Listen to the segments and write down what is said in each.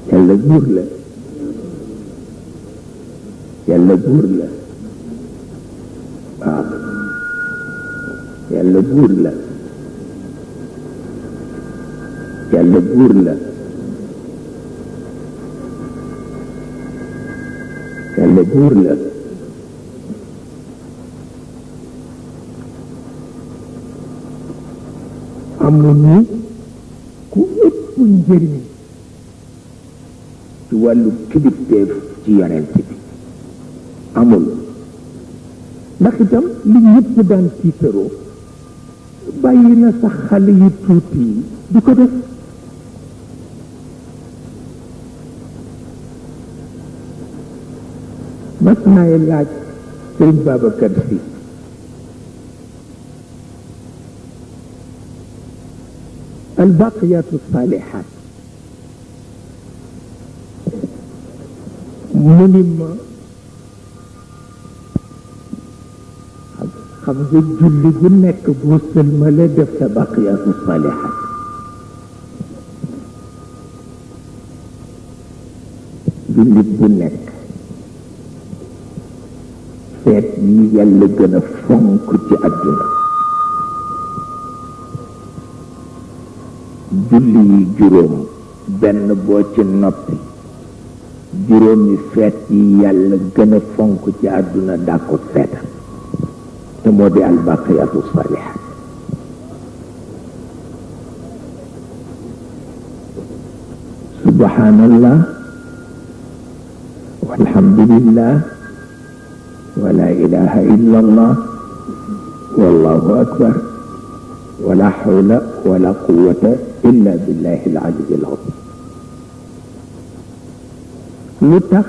yàlla buur la yàlla buur la waaw yàlla buur la yàlla buur la yàlla buur la amuñu ku ëpp njëriñ ci wàllu kilifteef ci yonent bi amul ndax itam li ñëpp daan tiitaroo bàyyi na sax xale yu tuuti yi di ko def mas naay laaj sëriñ Babacar Si albaqiyatu saalihaat mu ni ma xam nga julli bu nekk boo sëlmale def sa baqiyatu saalihaat jullit bu nekk feet yi yàlla gën a fonk ci àdduna julli yi juróom benn boo ci noppi juróomi feet yi yàlla gën a fonk ci àdduna dàkku feetal te moo di albaqiyatu saalihaat subhanallah walhamdulillah wala ilaha illa allah wallahu akbar wala hawla wala quwwata illa billahi al-ali al-azim lu tax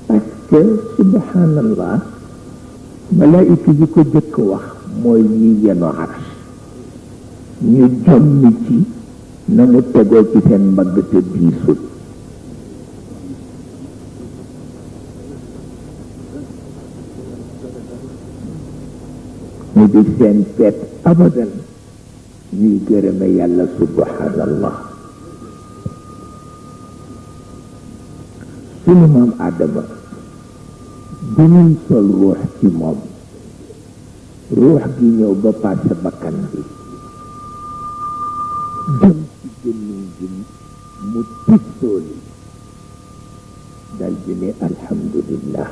parce que subhanallah malaayika yi ko jëkk wax mooy ñi yenu arsh ñu jommi ci na mu tegoo ci seen mbagg te diisul mu di seen feet abadan ñuy gërëme yàlla subhanallah sunu maam Adama bi ñuy sol ruux ci moom ruux gi ñëw ba paase bakkan bi jëm ci gémmiñ gi mu tissooli dal di ne alhamdulillah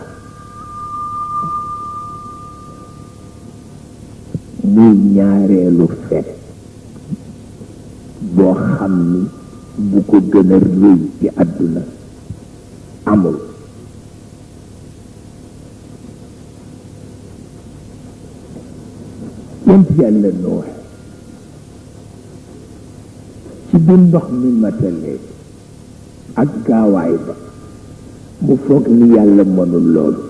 muy ñaareelu feet boo xam ni bu ko gën a rëy ci àdduna amul yonent yàlla Nuux ci bi ndox mi matalee ak gaawaay ba mu foog ni yàlla mënul loolu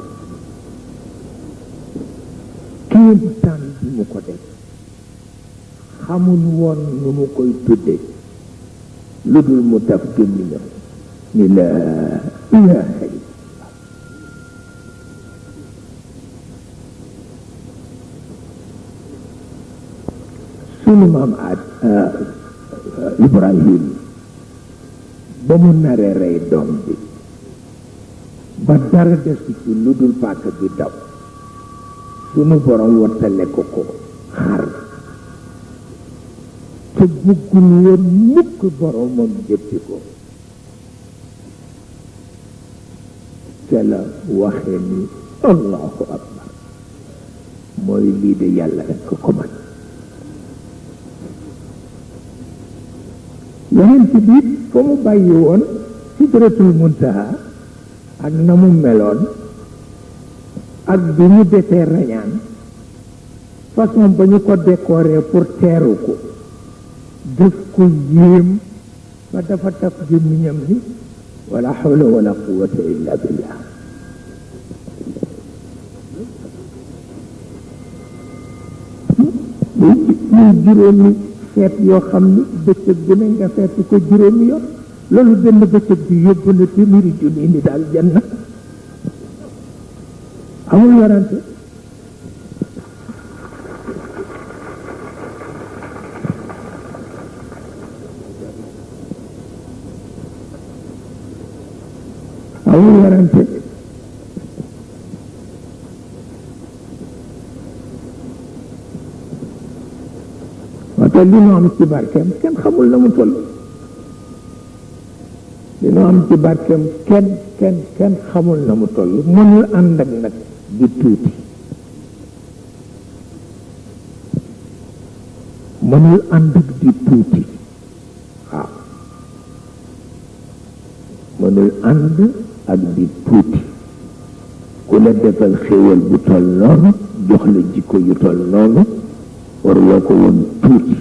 kéemtaan bi mu ko def xamul woon nu mu koy tudde lu dul mu taf gémmiñam ni la ilaha illallah sunu maam Ibrahim ba mu naree rey doom bi ba dara desu ci lu dul paaka bi daw sunu borom wattale ko xar te bëggul woon mukk boromam jëppi ko ca la waxee ni allahu akbar mooy lii de yàlla rekk ko man yonent bi fa mu bàyyi woon sidratul muntaha ak na mu meloon ak bi ñu defee rañaan façon ba ñu ko décorer pour teeru ko def ko yéem ba dafa taf gémmiñam ni wala hawla wala quwwata illa billah muy juróomi feet yoo xam ni bëccëg bu ne nga feet ko juróomi yoon loolu benn bëccëg bi yóbbu na téeméeri junni ni daal janna amul warante amul warante wate li nu am ci barkeem kenn xamul na mu toll li nu am ci barkeem kenn xamul na mu toll mënul ànd ak nag di tuuti mënul ànd ak di tuuti waaw mënul ànd ak di tuuti ku la defal xéewal bu toll noonu jox la jikko yu toll noonu waruloo ko woon tuuti